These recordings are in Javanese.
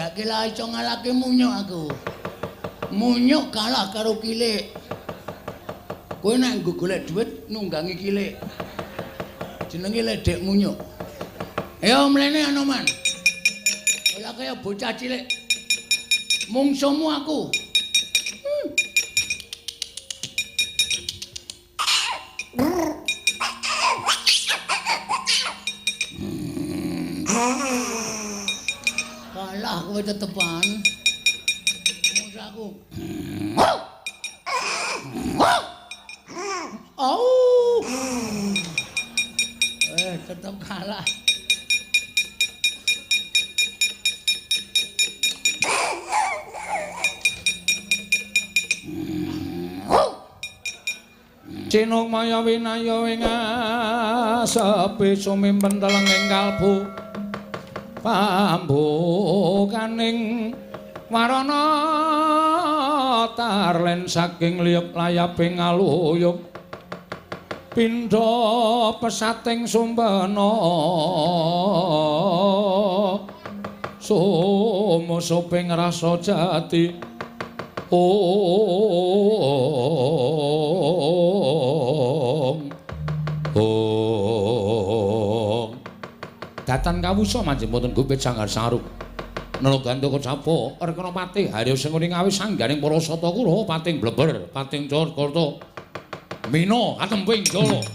Kandhake lah iso ngalahke munyuk aku. Munyuk kalah karo kilik. Kowe nek nggo golek dhuwit nunggangi kilik. Jenenge ledek munyuk. Ayo mlene Anoman. Ora kaya bocah cilik. Mungsuhmu aku. Kalah kowe tetepan. Mungsuh aku. Au. Tetep kalah. Cinung maya winaya ing asepi sumimpen telenging kalbu pambukaning warana tarlen saking liyep layaping aluyup pindha pesating sumbena sumusuping rasa jati. Ong ong datan kawusa manjing wonten gupit sanggar saruk Nalagandaka capa rekana patih Harya Sengkuni ngawis sangganing para sata kura pating bleber pating Jakarta mina katemping jala.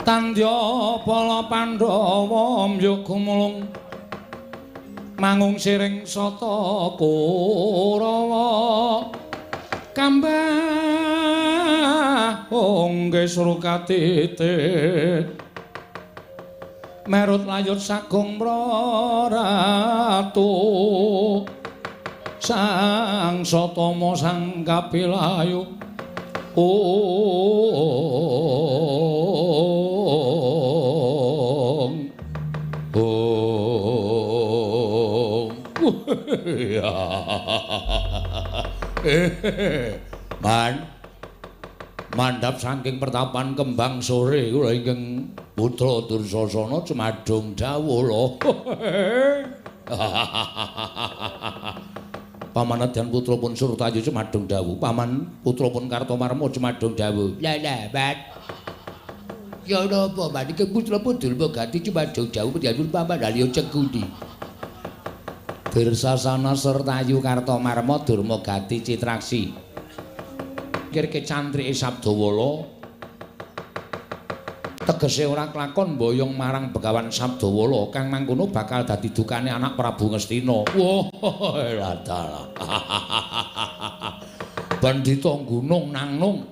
Tandya para Pandhawa mbyuk gumulung mangung siring sata Kurawa kambah ongge srukatite merut layut sagung praratu sang satama sang kapilayu. Ong ong. Man mandhap saking pertapan kembang sore kula ingkang putra Dursasana cumadung dawuh lho. Paman Adyan putra pun Surtayu cumadung dawuh. Paman putra pun Kartomarma cumadung dawuh. Lah lah, Bat. Ya napa, Bat? Iki putra pun Durmagati cumadung dawuh panjenengan paman Arya Cekuni. Dursasana Surtayu Kartomarma Durma Gati Citraksi. Kirke cantrike Sabdawala tegese ora klakon mboyong marang Begawan Sabdawala kang mangkono bakal dadi dukane anak Prabu Ngastina. Wah, dalah. Pendhita gunung nangnung.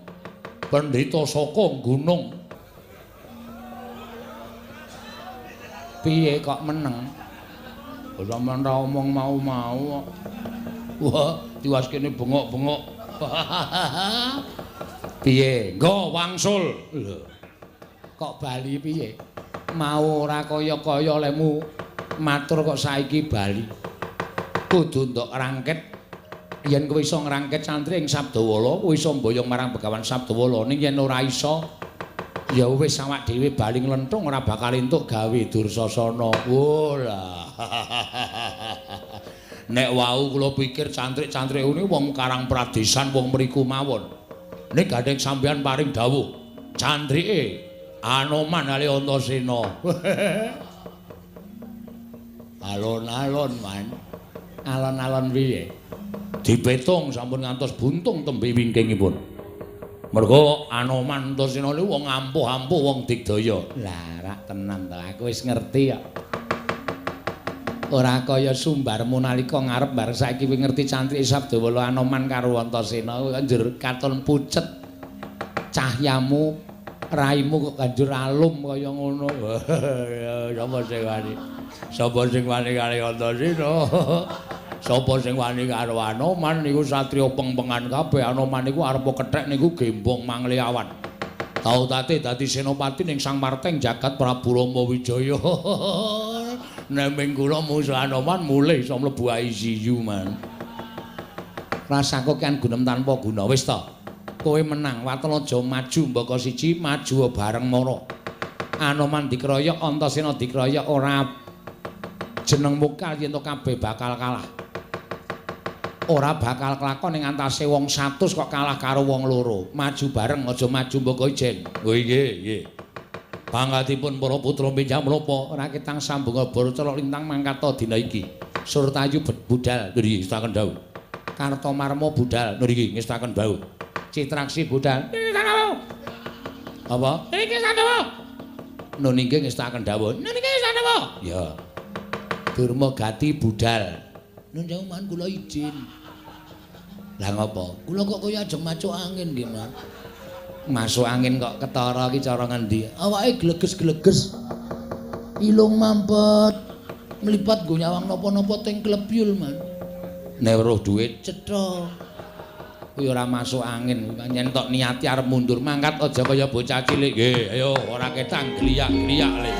Pendhita saka gunung. Piye kok meneng? Sampeyan ra omong mau-mau kok. Wah, tiwas kene bengok-bengok. Piye? Nggo wangsul. Lho. Kok bali piye? Mau ora kaya-kaya lemu matur kok saiki bali. Kudu ndok rangket. Yen kowe iso ngrangket santri ing Sabdawala, kowe iso mboyong marang Begawan Sabdawala. Ning yen ora iso, ya wis awak dhewe bali nglenthung ora bakal entuk gawe Dursasana. Oh lah. Nek wau kula pikir cantrik-cantrik ngene wong Karang Pradesan wong mriku mawon. Nek gandeng sampeyan paring dawuh, cantrike Anoman ali Antasena. Alon-alon, Man. Alon-alon piye? Dipetung sampun ngantos buntung tembe wingkingipun. Mergo Anoman Antasena niku wong ampuh-ampuh wong digdaya. Lah, rak tenan to, aku wis ngerti kok. Ora kaya sumbarmu nalika ngarep bareng saiki wis ngerti cantrike Sabdawala Anoman karo Antasena njur katon pucet cahyamu, raimu kok banjur alum kaya ngono. Sapa sing wani? Sapa sing wani karo Antasena? Sapa sing wani karo Anoman niku satriya pengpengan kabeh. Anoman niku arep kethek niku gembong mangliawan. Tau tate dadi senopati ning Sang Marteng jagat Prabu Rama Wijaya. Nek ming kula musuh Anoman mulih iso mlebu ICU, Man. Rasaku kan gunem tanpa guna. Wis to. Kowe menang, waton aja maju mbaka siji, maju bareng mara. Anoman dikeroyok, Antasena dikeroyok, ora jeneng mukal yen to kabeh bakal kalah. Ora bakal kelakon ning antase wong 100 kok kalah karo wong loro. Maju bareng aja maju mbaka ijen. Oh nggih, nggih. Pangkatipun para putra benjang menapa ora ketang sambung bara celok lintang mangkata dina iki. Surtayu budal nggih ngestaken dawuh. Kartomarma budal nggih ngestaken dawuh. Citraksi budal. Apa? Niki dawuh. Nun inggih ngestaken dawuh. Nun inggih ngestaken dawuh. Ya. Durma Gati budal. Nun jauh man kula izin. Lah ngopo? Kula kok kaya ajeng macuk angin nggih, Man. Masuk angin kok ketara iki cara ngendi? Awake gleges-gleges. Ilung mampet. Mlipat nggo nyawang napa-napa teng klebyul, Man. Nek weruh dhuwit cetha. Kuwi ora masuk angin, yen tok niati arep mundur mangkat aja kaya bocah cilik. Nggih, ayo ora ketang gliyak-gliyak le.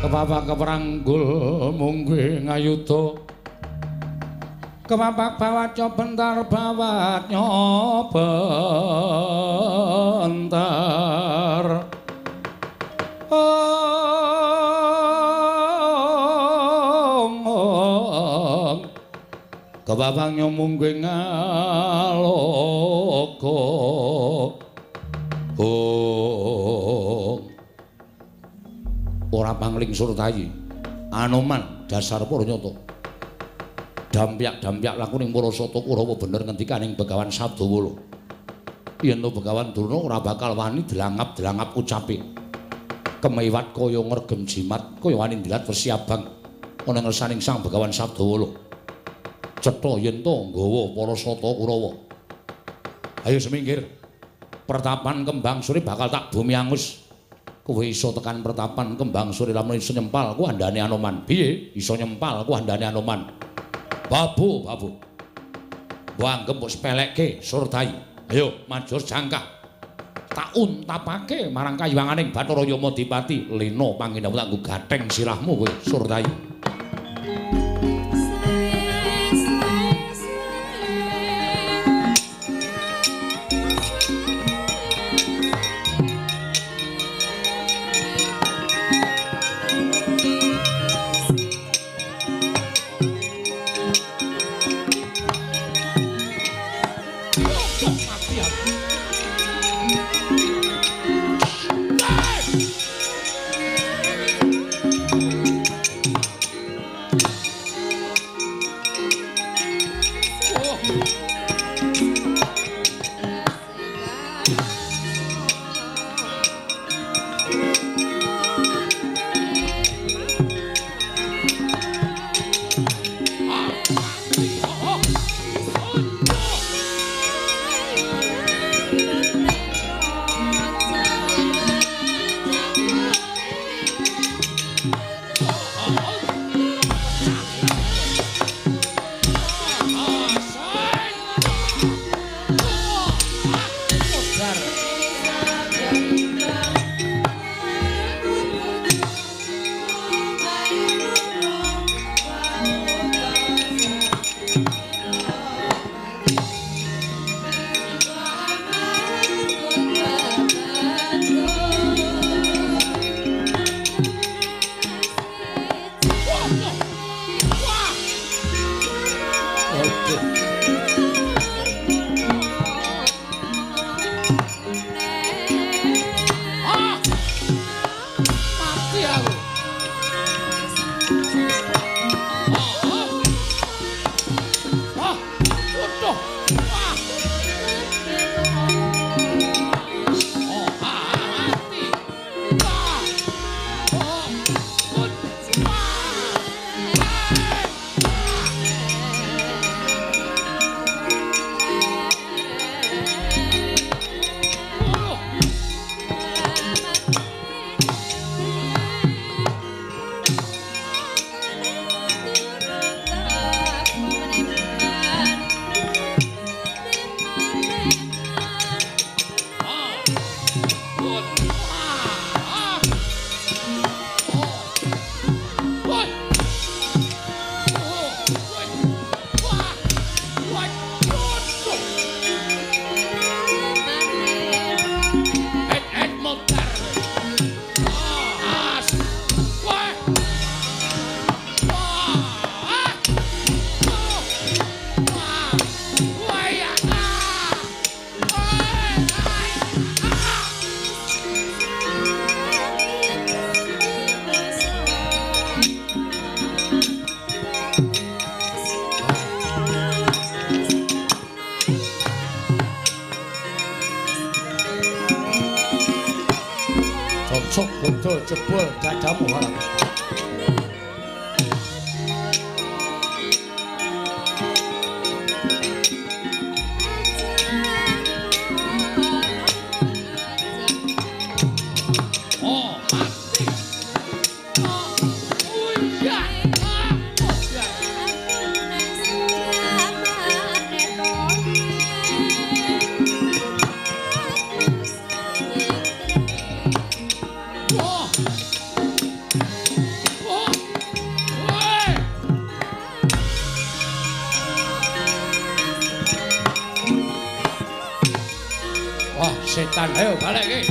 Kepapak keperanggul mungguh ngayuda Kepapak bawat yo bentar bawat nyo bentar. Ong kepapak nyo mungguh ngaloka. Ong ora pangling surtayi Anoman dasar para nyata. Dampyak-dampyak laku ning para sata Kurawa bener ngendikaning Begawan Sabdawala. Yen to Begawan Durna ora bakal wani delangap-delangap ucape. Kemewat kaya ngregem jimat, kaya wani ndilat wesi abang ana ngersaning Sang Begawan Sabdawala. Cetha yen to nggawa para sata Kurawa. Ayo seminggir. Pertapan Kembang Suri bakal tak bumi angus. Kowe iso tekan pertapan Kembang Suri lamun iso nyempal ku andane Anoman. Piye? Iso nyempal ku andane Anoman. Babu, babu. Mbok anggep mbok sepelekke Surtayi. Ayo majur jangkah. Tak untapake marang kayuwanganing Bathara Yamadipati. Lena pangindamu tak nggo gatheng sirahmu kowe Surtayi. Cocok bodol jebol dadamu ora. Oh, mati. Oh, iya. Oh, Setan. Ayo balik iki.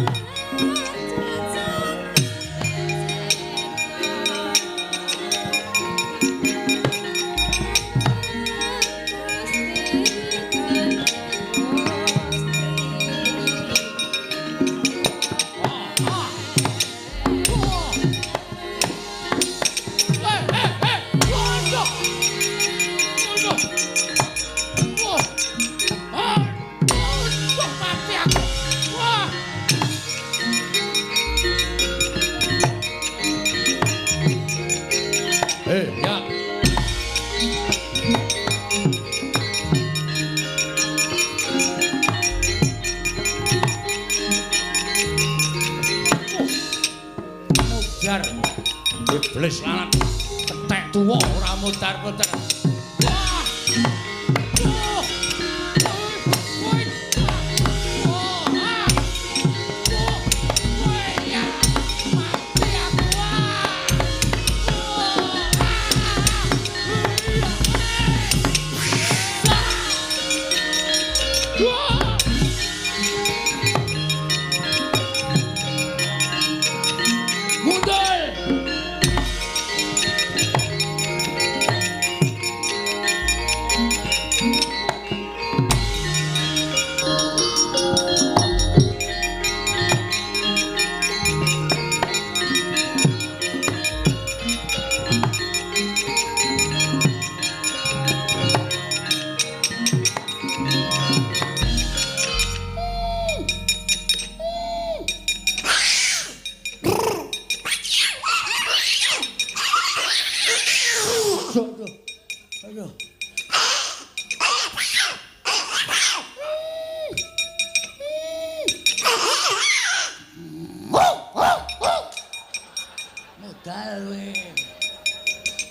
Iblis lanang ketek tuwa ora mutar-mutar.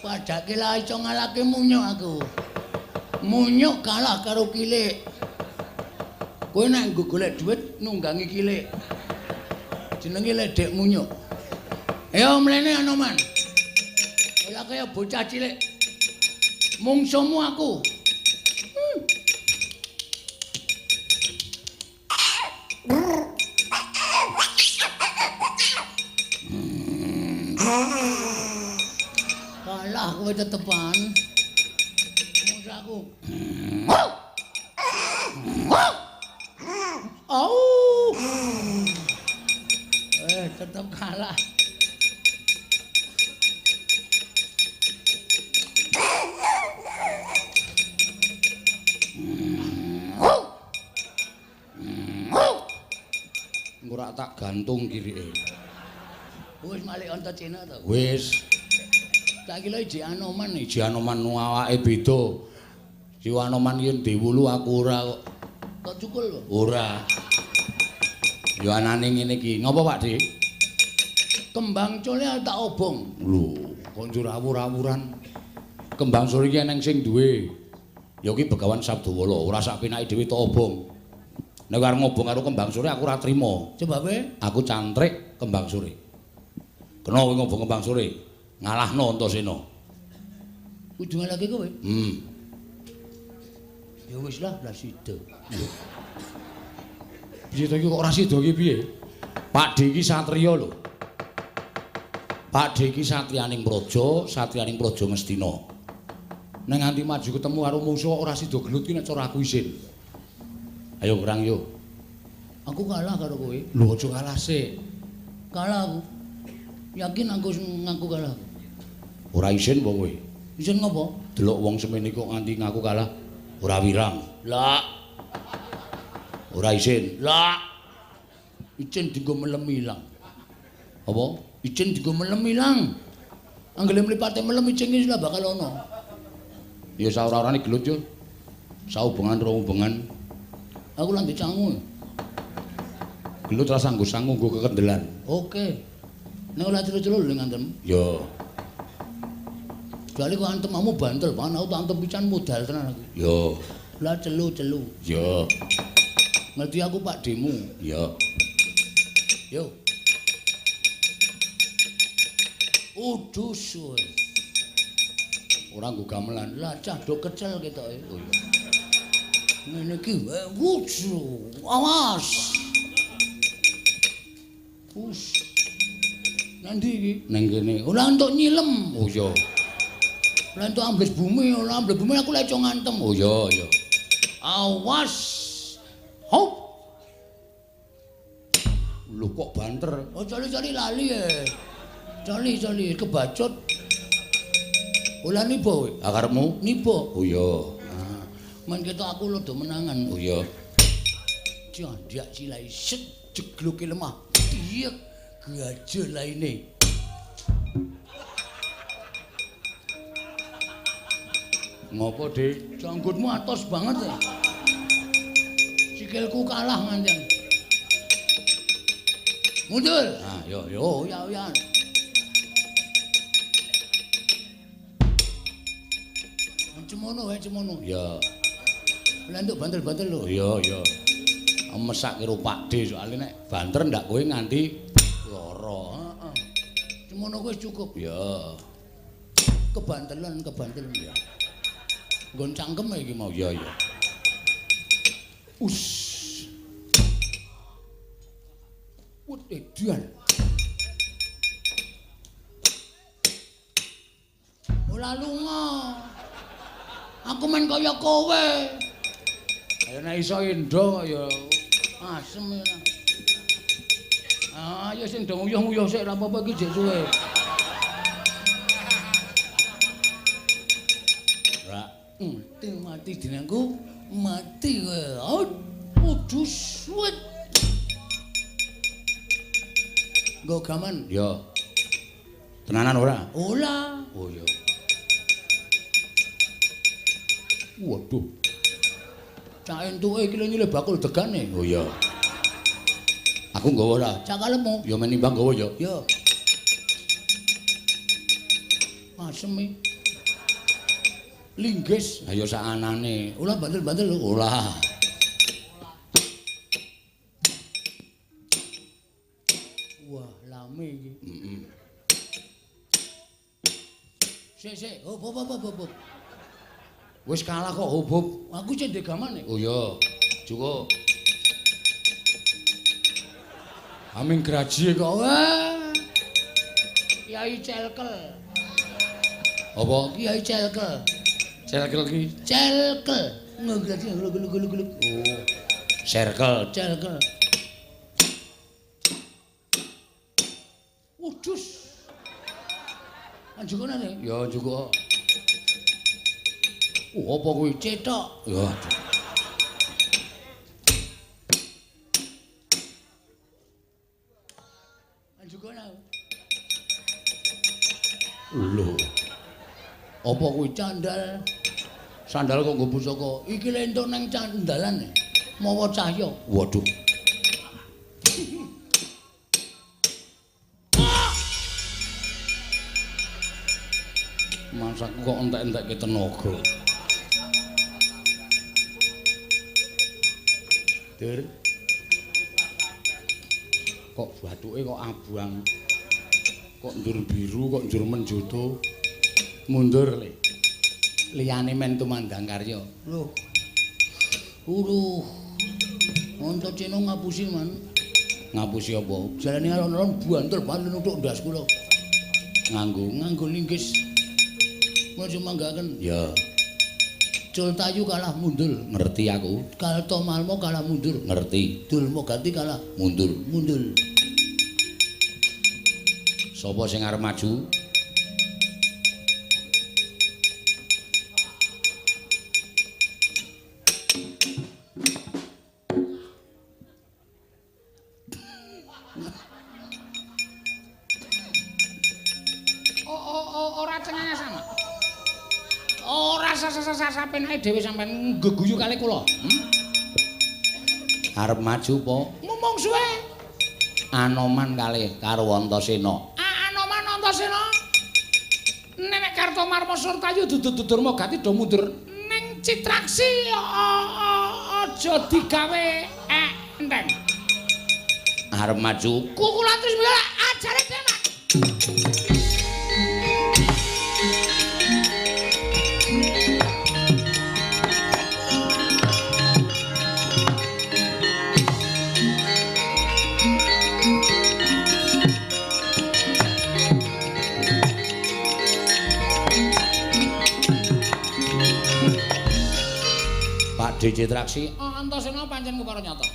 Padake lah iso ngalahke munyuk aku. Munyuk kalah karo kilik. Kowe nek nggo golek dhuwit nunggangi kilik. Jenenge ledek munyuk. Ayo mlene Anoman. Ora kaya bocah cilik. Mungsuhmu aku. Kalah kowe tetepan. Mungsuh aku. Au. Tetep kalah. Ora tak gantung kirike. Wis malik Antasena to. Wis. Tak kira ijik Anoman iki Anoman awake beda. Si Anoman iki ndewulu aku ora kok. Kok cukul kok? Ora. Ya anane ngene iki. Ngopo Pak Dik? Kembang cole tak obong. Lho, kok njur awur-awuran. Kembang sore iki eneng sing duwe. Ya iki Begawan Sabdawala, ora sak penake dhewe tak obong. Nek arep ngobong karo kembang sore aku ora trima. Sebabe? Aku cantrik kembang sore. Kena kowe ngobong kembang sore. Ngalahno Antasena. Kudu ngalahke kowe? Ya wis lah, lah sida. Piye to iki kok ora sida iki piye? Pak D iki satriya lho. Pak D iki satriyaning praja, satriyaning praja Ngastina. Nek nganti maju ketemu karo mungsuh ora sida gelut ki nek cara aku isin. Ayo perang yo. Aku kalah karo kowe. Lho aja kalah sik. Kalah aku. Yakin aku ngaku kalah. Ora isin wong kowe. Isin ngopo? Delok wong semene kok nganti ngaku kalah. Ora wirang. Lah. Ora isin. Lah. Icin dienggo melem ilang. Apa? Icin dienggo melem ilang. Anggere mripate melem icin iki lah bakal ana. Ya saora-orane gelut yo. Saubongan rong ubengan. Aku lan dicangu. Gelut ra sanggo sangu nggo kekendelan. Oke. Nek ora celu-celu lho ngantem. Ya. Jale kok antemamu bantel banget, aku tak antem pisan modal tenan aku. Ya. Lah celu-celu. Ya. Ngerti aku Pak Demu. Ya. Yo. Udus kowe. Ora nggo gamelan. Lah cah do kecel ketoke. Oh iya. Ngene iki wuju. Awas. Us. Nanti iki? Ning kene. Ora entuk nyilem. Oh iya. Ora entuk ambles bumi, ora ambles bumi aku leco ngantem. Oh iya, iya. Awas. Hop. Lho kok banter? Oh coli-coli lali e. Coli-coli kebacut. Ora niba kowe. Ha karepmu? Niba. Oh iya. Nah, men ketok aku rada menangan. Oh iya. Jandak silai set jegloke lemah. Diyek gajah laine. Ngopo, Dik? Janggutmu atos banget ya. Sikilku kalah ngantian. Mundur. Ah, yo yo. Oh, ya ya. Cemono wae cemono. Ya. Lah entuk bantel-bantel lho. Iya, iya. Mesak karo Pakde soalé nek banter ndak kowe nganti lara. Heeh. Cemono kuwi cukup. Ya. Kebantelan, kebantelan ya. Nggon cangkem iki mau. Ya, ya. Us. Wut edian. Ora lunga. Aku men kaya kowe. Ayo nek iso endo ya asem ya. Ah, ya sing do nguyuh-nguyuh sik ora apa-apa iki jek suwe. Ra, mati mati jenengku, mati kowe. Aduh suwet. Nggo gaman. Ya. Tenanan ora? Ora. Oh iya. Waduh. Cak entuke iki lho nyilih bakul degane. Oh iya. Aku nggawa ora? Cak kalemmu. Ya menimbang nggawa ya. Ya. Asem iki. Linggis. Ayo sakanane. Ora bandel-bandel lho. Ora. Wah, lame iki. Heeh. Sik sik, hop hop hop hop. Wis kalah kok hop-hop. Aku sing degamane. Oh iya. Cukup. Aming graji kok. Wah. Kiai Celkel. Apa? Kiai Celkel. Celkel ki? Celkel. Ngegraji glug-glug-glug. Oh. Circle. Celkel. Udus. Anjukane. Ya cukup. Oh, apa kuwi? Cetok. Ya. Anjukane. Lho. Apa kuwi candal? Sandal kok nggo pusaka? Iki lentuk nang candalan. Mawa cahya. Waduh. Masakku kok entek-entekke tenaga. Dur. Kok bathuke kok abang. Kok ndur biru, kok njur menjoto. Mundur le. Liyane men tumandang karya. Lho. Uruh. Antasena ngapusi, Man. Ngapusi apa? Jalane alon-alon banter banget nuthuk ndas kula. Nganggo nganggo linggis. Maju manggaken. Ya. Cultayu kalah mundur. Ngerti aku. Kartomarmo kalah mundur. Ngerti. Dulmogati kalah mundur. Mundur. Sapa sing arep maju? Ora cengengesan. Ora sapenake dhewe sampean geguyu kali kula. Arep maju apa? Ngomong suwe. Anoman kalih karo Antasena. Anoman Antasena. Nenek Kartomarma Surtayu dudu Durmagati do mundur ning Citraksi aja digawe enteng. Arep maju. Kukula Trismila ajare demak. Adi Citraksi. Antasena pancen kepara nyata.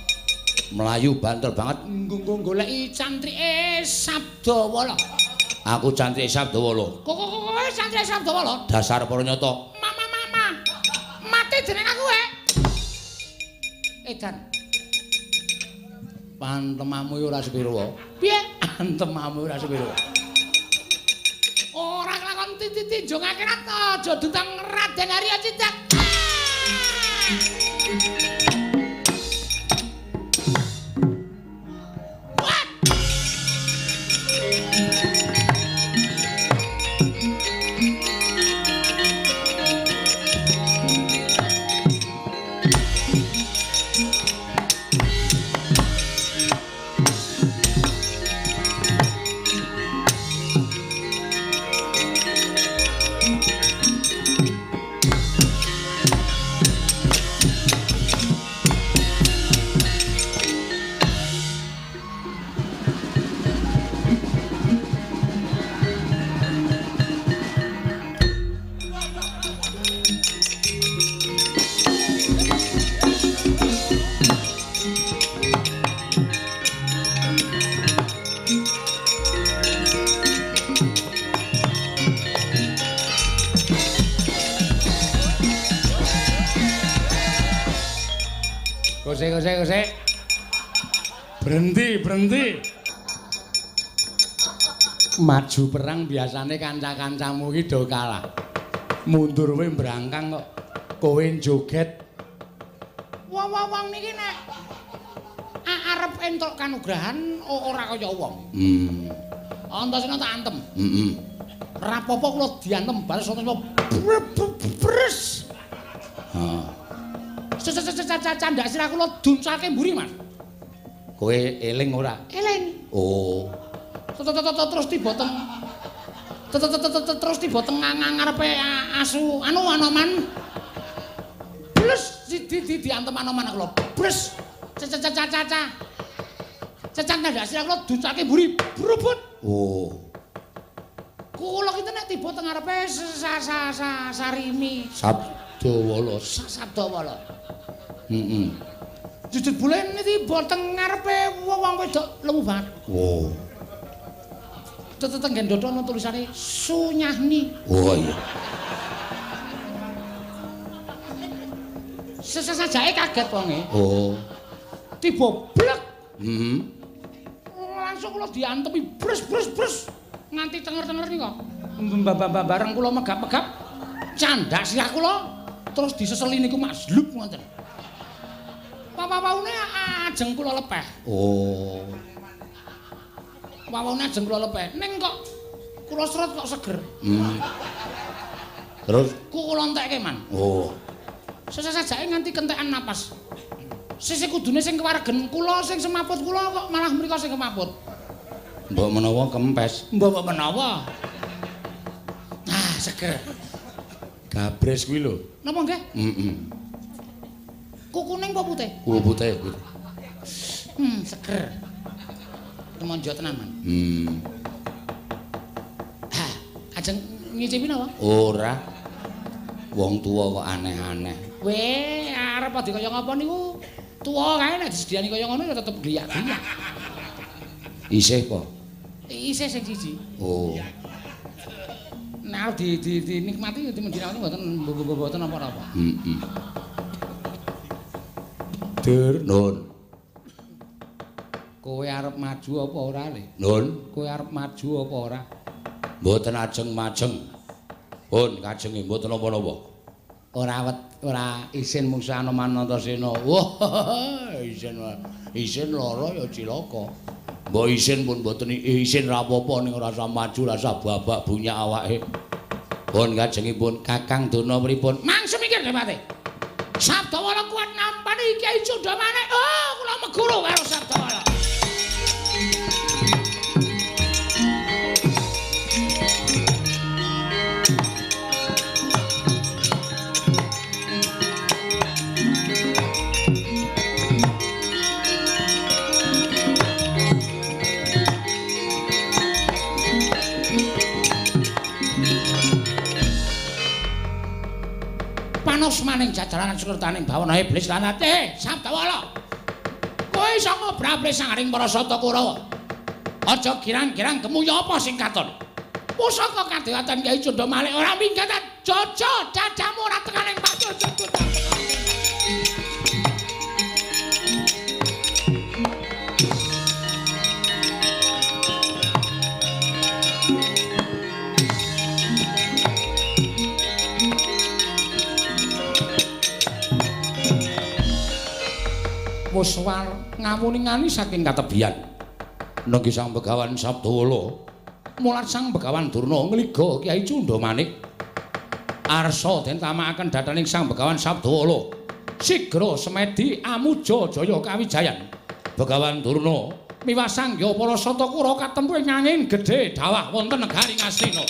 Melayu banter banget nggo goleki cantrike Sabdawala. Aku cantrike Sabdawala. Kok kowe cantrike Sabdawala? Dasar para nyata. Mama mama. Mati jeneng aku e. Edan. Pantemamu ora sepiro wae. Piye? Antemamu ora sepiro. Ora kelakon titinjung akhirat aja dutang Raden Arya Cicak. Kosek. Berhenti. Maju perang biasane kanca-kancamu iki do kalah. Mundur kowe mbrangkang kok kowe joget. Wong-wong niki nek arep entuk kanugrahan ora kaya wong. Antasena tak antem. Heeh. Rapopo kula diantem bares Antasena. Bres. Heeh. Candak sirah kula duncalke mburi, Mas. Kowe eling ora? Eling. Oh. Terus tiba teng terus tiba teng ngarepe asu anu Anoman. Bles di diantem Anoman kula. Bres. Caca. Candak sirah kula duncalke mburi. Brubut. Oh. Kula kinten nek tiba teng ngarepe Sarimi. Sabdawala. Sabdawala. Heeh. Jujur bulen tiba teng ngarepe wong wedok lemu banget. Oh. Teteng nggen dada ana tulisane Sunyahni. Oh iya. Sesajake kaget wonge. Oh. Tiba blek. Heeh. Langsung kula diantemi bres bres bres nganti tenger-tenger nika. Bareng kula megap-megap candak sirah kula terus diseseli niku mazlub ngoten. Wawaune ajeng kula lepeh. Oh. Wawaune ajeng kula lepeh. Ning kok kula seret kok seger. Terus kula entekke, Man. Oh. Sesajake nganti kentekan napas. Sisih kudune sing kewaregen kula sing semaput kula kok malah mriko sing kemaput. Mbok menawa kempes. Mbok menawa. Ah, seger. Gabres kuwi lho. Napa nggih? Heeh. Kuning apa putih? Kuku putih. Seger. Temon tenan, Man. Ha, ajeng ngicipi napa? Ora. Wong tuwa kok aneh-aneh. Weh, arep adi kaya ngapa niku? Tuwa kae nek disediani kaya ngono ya tetep gliyak-gliyak. Isih apa? Isih sing siji. Oh. Nek arep dinikmati ya dimendinane mboten mboten napa-napa. Heeh. Dur, Nun. Kowe arep maju apa ora, Le? Nun, kowe arep maju apa ora? Mboten ajeng majeng. Pun kajenge mboten napa-napa. Ora isin mungsuh Anoman Antasena. Wah, isin lara ya cilaka. Mbok isin pun mboten isin ra apa-apa ning ora usah maju, ora usah babak bunyak awake. Pun kajengipun Kakang Durna pripun? Mangsa mikir Depati. Sabdawala kuat nampani Kyai Cundamane. Oh, kula meguru karo Sabdawala. Panos maning jajaranan sukertaning bawana iblis lan ate Sabdawala. Kowe iso ngobrabri sangring para sata Kurawa. Aja girang-girang gemuya apa sing katon. Pusaka kadewatan Kyai Cundha Malik ora minggat jojo dadamu ora tekaning pacul jojo. Wis ngawuningani saking katebian. Nenggi Sang Begawan Sabdawala, mulat Sang Begawan Durna ngliga Kyai Cundha Manik. Arsa den tamakaken dhateng Sang Begawan Sabdawala. Sigra semedi amuja jaya kawijayan. Begawan Durna miwah sangya para Satakura katempu ing angin gedhe dawah wonten negari Ngastina.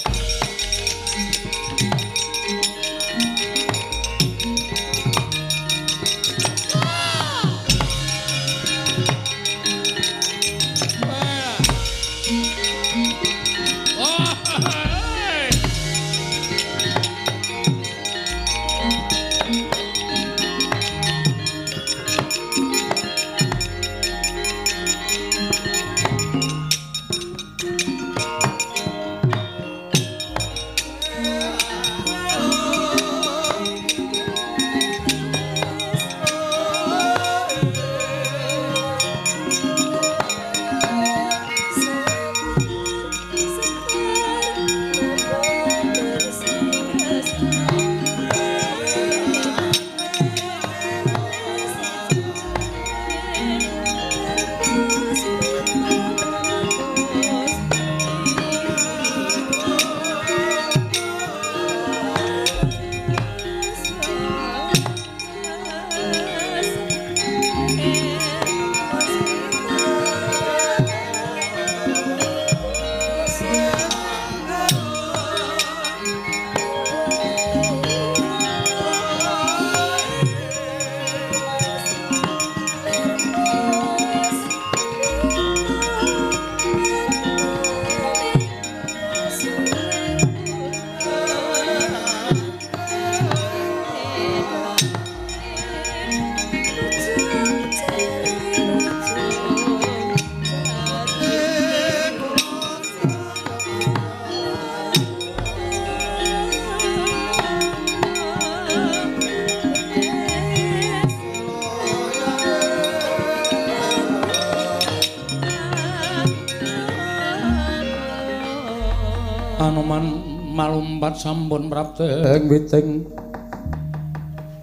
Anoman malumpat sampun prapteng witing.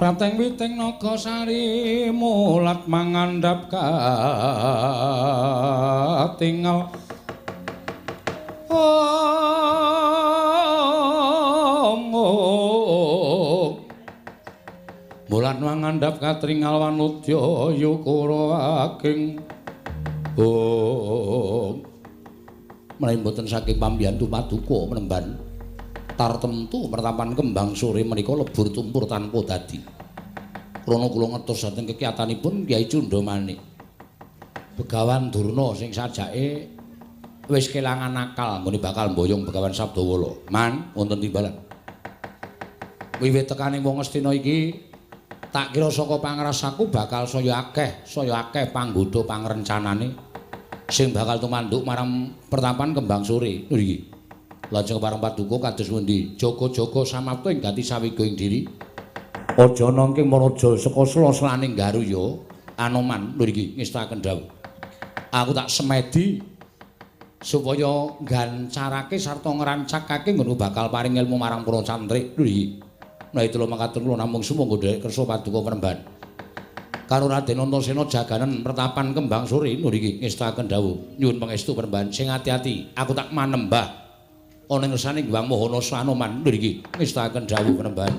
Prapteng witing Nagasari mulat mangandhap katingal. Om. Mulat mangandhap katringal wanudya yukura ageng. Om. Menawi mboten saking pambiyantu paduka menemban tartemtu mertapan kembang sore menika lebur tumpur tanpa dadi. Krana kula ngertos dhateng kekiyatanipun Kyai Cundha Manik. Begawan Durna sing sajake wis kelangan akal nggone bakal mboyong Begawan Sabdawala. Man wonten timbalan. Wiwit tekane wong Astina iki tak kira saka pangrasaku bakal saya akeh panggodha pangrencanane sing bakal tumanduk marang pertapan kembang sore. Lho iki. Lajeng pareng paduka kados pundi? Jaga-jaga samapta ing gati sawiga ing diri. Aja nangking maraja saka sela-selaning garuya Anoman. Lho iki ngestakaken dawuh. Aku tak semedi supaya nggancarake sarta ngrancakake nggon bakal paring ilmu marang para cantrik. Lho iki. Menawi kula makaten kula namung sumangga nderek kersa paduka penemban. Karo Raden Antasena jaganen pertapan kembang sore. Lho iki ngestakaken dawuh. Nyuwun pangestu penemban sing ati-ati. Aku tak manembah ana ing ngersane Hyang Mahana Anoman. Lho iki ngestakaken dawuh penemban.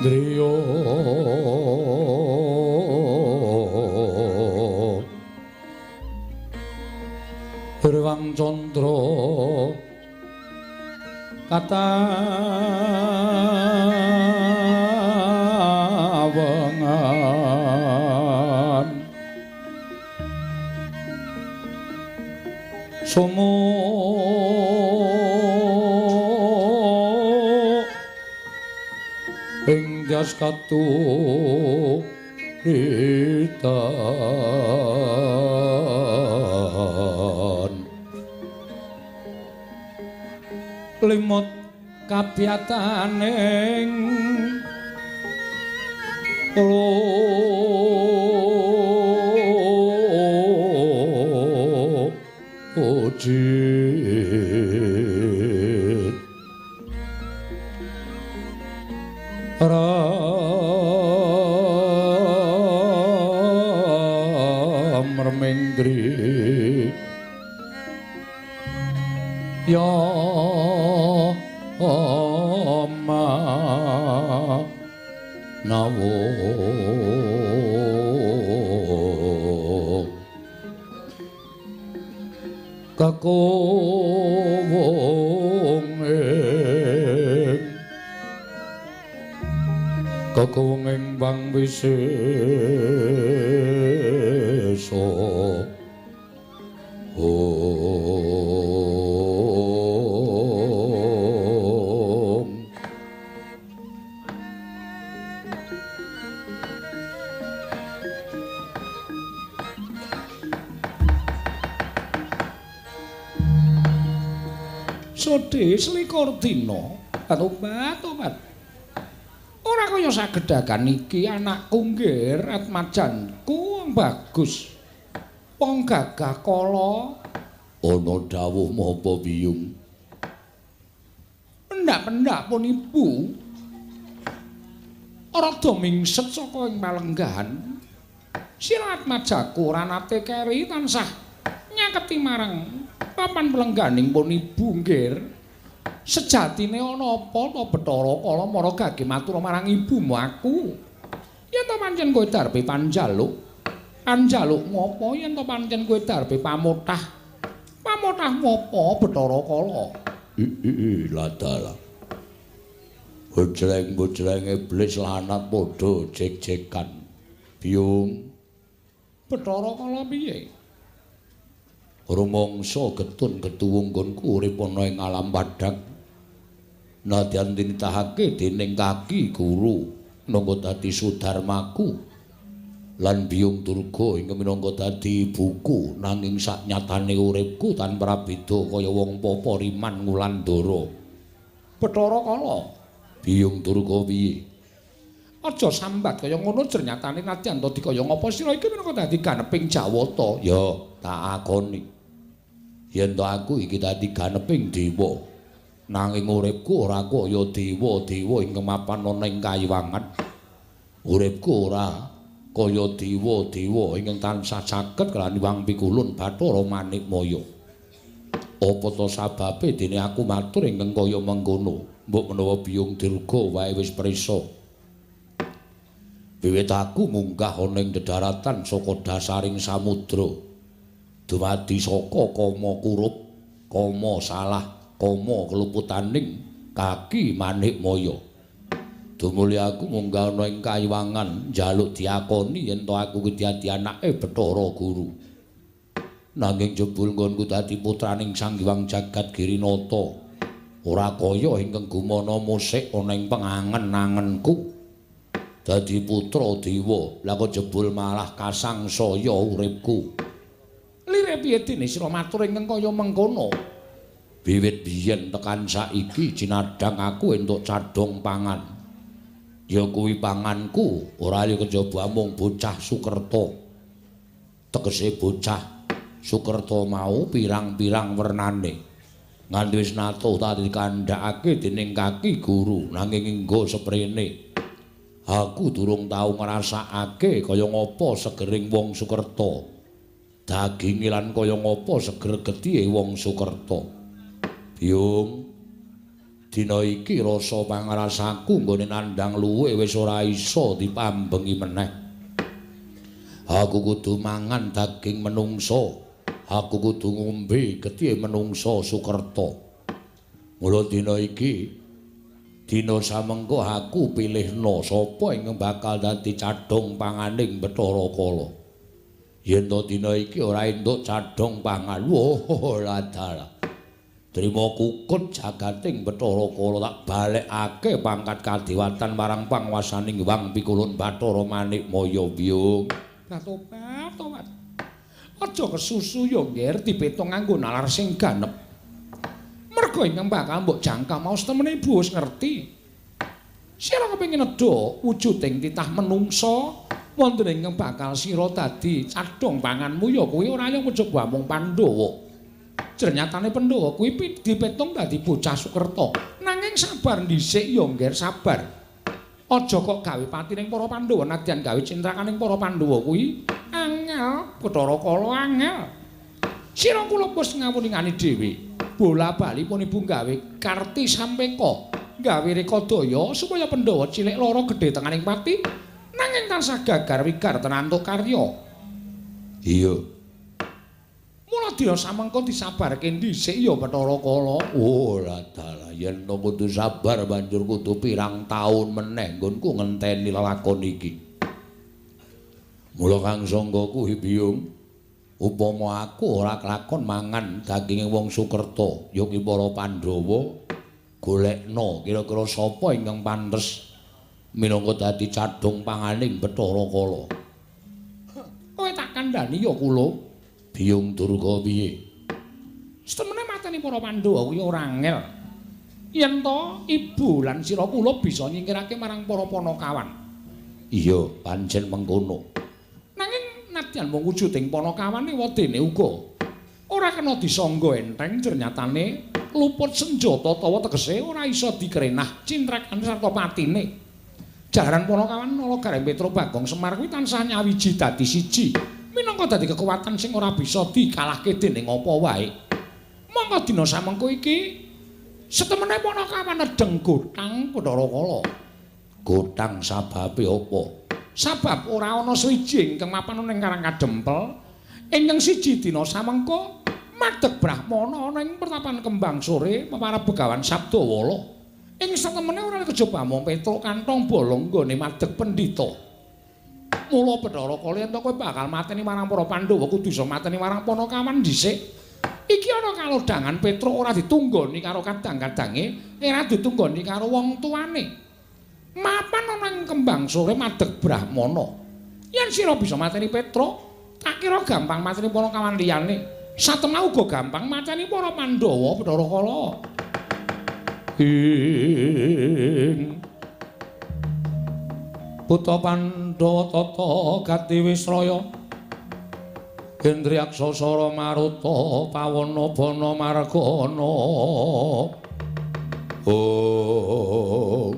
Driya Rewang Candra katawengan Somo ing dyas katuritan limut kabiyataning ojit Ram remendri ya ama nawo kakowong ing bang wisesa om. Sodhe selikur dina obat-obat. Ora kaya sagedhagan iki anakku nggir atmajanku wong bagus. Wong gagah kala. Ana dawuh menapa biyung? Pendak-pendak pun ibu. Rada mingset saka ing palenggahan. Sira atmajaku ora nate keri tansah nyaketi marang papan pelengganing pun ibu nggir. Sejatine ana apa to Bathara Kala mara gage matur marang ibumu aku. Yen to pancen kowe darpe panjaluk, panjalukmu apa? Yen to pancen kowe darpe pamotah, pamotahmu apa Bathara Kala? Ladalah. Bojleng-bojleng iblis lanat padha jek-jekan. Biyung. Bathara Kala piye? Rumangsa getun getuwung nggonku urip ana ing alam padhang. Nadyan tinitahake dening kaki guru nangga dadi sudarmaku lan Biyung Durga ingkang minangka dadi ibuku, nanging saknyatane uripku tanpa prabeda kaya wong papa riman ngulandara. Bathara Kala, Biyung Durga piye? Aja sambat kaya ngono, jernyatane nadyan to dikaya ngapa sira iki minangka dadi ganeping Jawata. Ya, tak akoni. Yen to aku iki dadi ganeping dewa, nanging uripku ora kaya dewa-dewa ingkang mapan ana ing kayiwangan. Uripku ora kaya dewa-dewa ingkang tansah caket kelan Hyang Pikulun Bathara Manikmaya. Apa to sababe dene aku matur ingkang kaya mengkono? Mbok menawa Biyung Durga wae wis prisa. Wiwit aku munggah ana ing dedaratan saka dasaring samudra, dumadi saka kama kurup, kama salah, kama keluputaning kaki Manikmaya. Dumuli aku munggah ana ing kayiwangan njaluk diakoni yen to aku ki dadi anake Bathara Guru. Nanging jebul nggonku dadi putraning Sang Hyang Jagat Girinata, ora kaya ingkang gumana musik ana ing pengangen-angenku. Dadi putra dewa, lah kok jebul malah kasangsaya uripku. Lire piye dene sira matur ingkang kaya mengkono? Wiwit biyen tekan saiki jinadhang aku entuk cadhong pangan. Ya kuwi panganku ora liya kejaba amung bocah Sukerta. Tegese bocah Sukerta mau pirang-pirang wernane. Nganti wis natuh tadi dikandhakake dening kaki guru nanging enggo seprene. Aku durung tau ngrasakake kaya ngapa segering wong Sukerta. Daginge lan kaya ngapa seger getihe wong Sukerta. Biyung, Dina iki rasa pangrasaku nggone nandhang luwe wis ora iso dipambengi meneh. Aku kudu mangan daging menungsa. Aku kudu ngombe getihe menungsa Sukerta. Mula dina iki dina samengko aku pilihna sapa ingkang bakal dadi cadhong panganing Bathara Kala. Yen to dina iki ora entuk cadhong pangan, wah ladalah. Trima kukut jagating Bathara Kala tak balekake pangkat kadewatan marang panguwasaning Hyang Pikulun Bathara Manikmaya Biyung. Tobat, tobat. Aja kesusu ya, Ngger, dipetung nganggo nalar sing ganep. Merga ingkang bakal mbok jangka mau temene ibu wis ngerti. Sira kepengin nedha wujuding titah menungsa wonten ingkang bakal sira dadi cadhong panganmu ya kuwi ora ya kejaba mung Pandhawa. Jernyatane Pandhawa kuwi dipetung dadi bocah Sukerta. Nanging sabar dhisik ya, Ngger, sabar. Aja kok gawe pati ning para Pandhawa nadyan gawe cintrakaning para Pandhawa kuwi angel, Bathara Kala angel. Sira kula wis ngawuningani dhewe. Bola-bali pun ibu gawe karti sampeka, gawe rekadaya supaya Pandhawa cilik lara gedhe tenganing pati nanging tansah gagar wigar tenantuk karya. Iya. Mula dina samengko disabarke dhisik ya Bathara Kala. Oh, ladalah yen to kudu sabar banjur kudu pirang taun meneh nggonku ngenteni lelakon iki. Mula Kang Sangga kuwi Biyung, upama aku ora kelakon mangan daginge wong Sukerta, ya ki para Pandhawa golekna kira-kira sapa ingkang pantes minangka dadi cadhong panganing Bathara Kala. Kowe tak kandhani ya kula. Biyung Durga piye? Setemene mateni para Pandhawa kuwi ora angel. Yen to ibu lan sira kula bisa nyingkirake marang para panakawan. Iya, pancen mengkono. Nanging nadyan mung wujuding panakawane wedene uga ora kena disangga enteng jernyatane luput senjata tawa tegese ora iso dikrenah cintrakan sarta patine. Jaran panakawan Nala Gareng Petruk Bagong Semar kuwi tansah nyawiji dadi siji. Minangka dadi kekuatan sing ora bisa dikalahke dening apa wae. Mongko dina samengko iki setemene panakawan nedheng gotang Bathara Kala. Gotang sababe apa? Sabab ora ana suwiji ingkang mapan ning Karang Kadempel. Ingkang siji dina samengko madeg brahmana ana ing pertapan Kembang Sore para Begawan Sabdawala. Ing satemene ora kejaba mung Petruk kantong bolong nggone madeg pendhita. Mula Bathara Kala yen to kowe bakal mateni marang para Pandhawa kudu iso mateni marang panakawan dhisik. Iki ana kalodhangan Petruk ora ditunggoni karo kadang-kadange, ora ditunggoni karo wong tuane. Mapan ana ing Kembang Sore madeg brahmana. Yen sira bisa mateni Petruk, tak kira gampang mateni panakawan liyane. Satemah uga gampang mateni para Pandhawa Bathara Kala. Ing Putra Pandhawa tata gati wisraya Indriyaksa sara maruta pawana bana margana. Oh,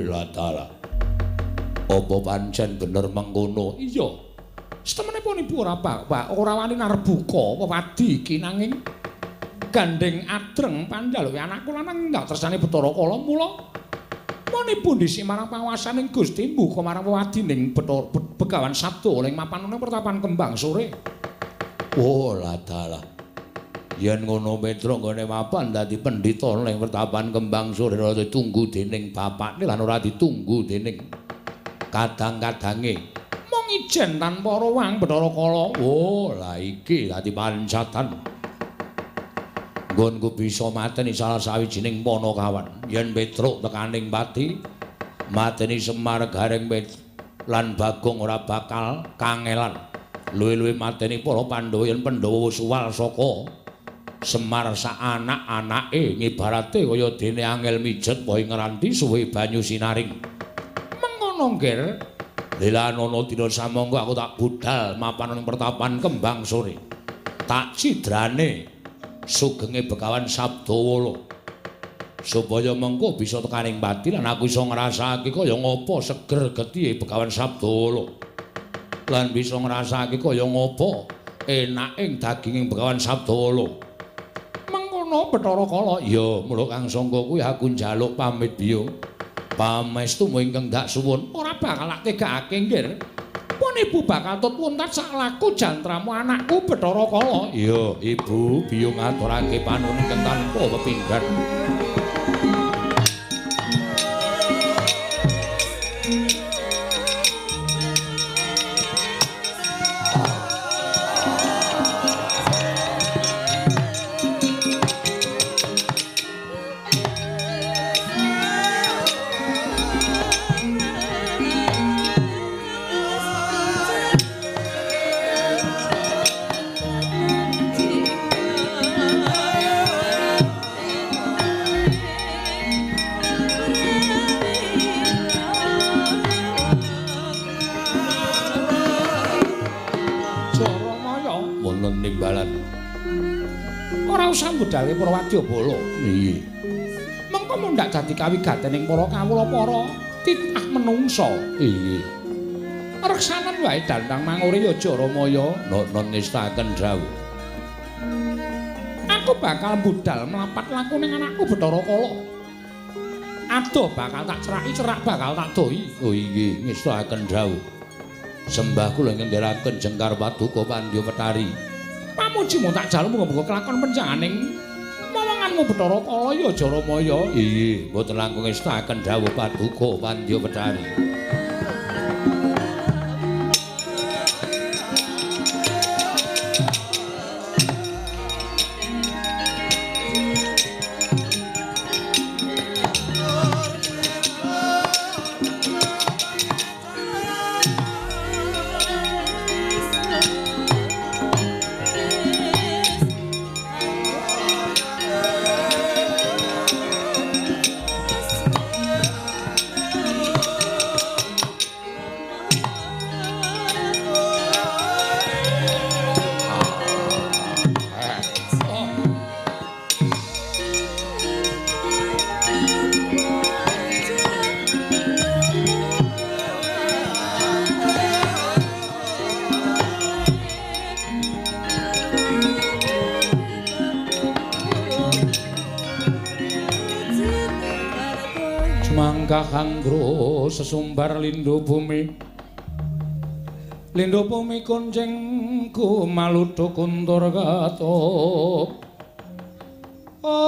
latala. Apa pancen bener mengkono? Iya. Setemene pun ibu ora pak, ora wani narbuka wewadi iki nanging gandeng adreng panjaluke anakku lanang ndak tresnane Bathara Kala mula pun dhisik marang panguwasaning Gusti mbuka marang wewadining Begawan Sabda ing mapan ana pertapan Kembang Sore. Oh, ladalah. Yen ngono Petruk nggone mapan dadi pendhita ning pertapan Kembang Sore ora ditunggu dening bapakne lan ora ditunggu dening kadang-kadange. Mung ijen tanpa ruwang Bathara Kala. Oh, lah iki dadi pancatan. Nggonku bisa mateni salah sawijining panakawan. Yen Petruk tekaning pati, mateni Semar Gareng lan Bagong ora bakal kangelan. Luwih-luwih mateni para Pandhawa yen Pandhawa wis uwal saka Semar sak anak-anake ngibarate kaya dene angel mijet wae ngranti suwe banyu sinaring. Mengono, Ngger. Lilanana dina samangka aku tak budal mapan ning pertapan Kembang Sore. Tak cidrane sugenge Begawan Sabdawala supaya mengko bisa tekaning pati lan aku iso ngrasakake kaya ngapa seger getihe Begawan Sabdawala lan bisa ngrasakake kaya ngapa enake daginging Begawan Sabdawala. Mengkono kono Bathara Kala. Ya, mula Kang Sangka kuwi aku njaluk pamit biyung. Pamestumu ingkang dak suwun ora bakal tak tegakake nggir. Pun ibu bakal tut wonten sak laku jantramu anakku Bathara Kala. Iya, ibu biyung aturake panuwun ingkang tanpa pepindhan. Budale para wadyabala. Iya. Mengko mundhak dadi kawigatening para kawula para titah menungsa. Iya. Reksanen wae dandang mangure ya Jaramaya. Nono ngestaken dawuh. Aku bakal budal mlapat laku ning anakku Bathara Kala. Adoh bakal tak ceraki, cerak bakal tak dohi. Oh iya, ngestaken dawuh. Sembah kula ingkang ndherekaken jengkar paduka Pandya Petari. Pamujimu tak jaluk muga-muga kelakon penjanganing momonganmu Bathara Kala ya Jaramaya. Iya, mboten langkung ngestaken dawuh paduka Pandya Petari. Kangro sesumbar lindhu bumi, lindhu bumi kuncing kumaludhu kuntur katuk. Ong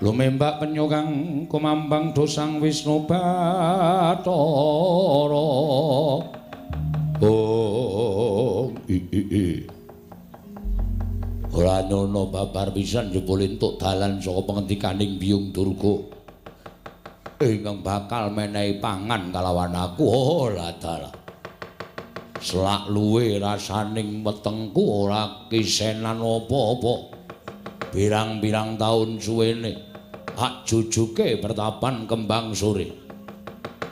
lumembak penyu kang kumambang dosang Wisnu Bathara. Oh i i i. Ora nyono babar pisan jebul entuk dalan saka pengendikaning Biyung Durga ingkang bakal menehi pangan kalawan aku. Oh lah dalah. Selak luwe rasaning wetengku ora kisenan apa-apa. Pirang-pirang taun suwene hak jujuke pertapan kembang sore.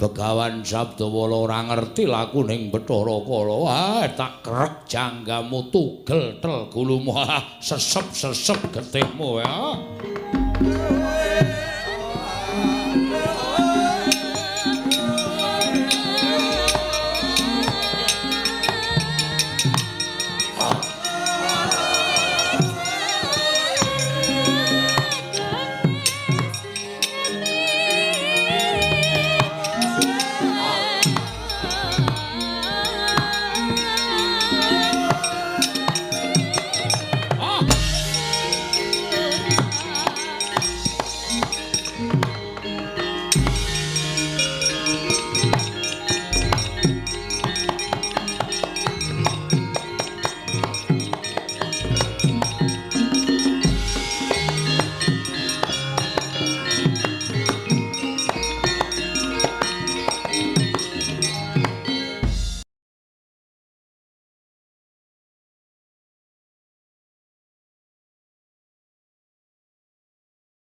Begawan Sabdawala ora ngerti lakuning Bathara Kala. Wah, tak krek janggamu tugel tel gulumu. Sesep-sesep getihmu ya.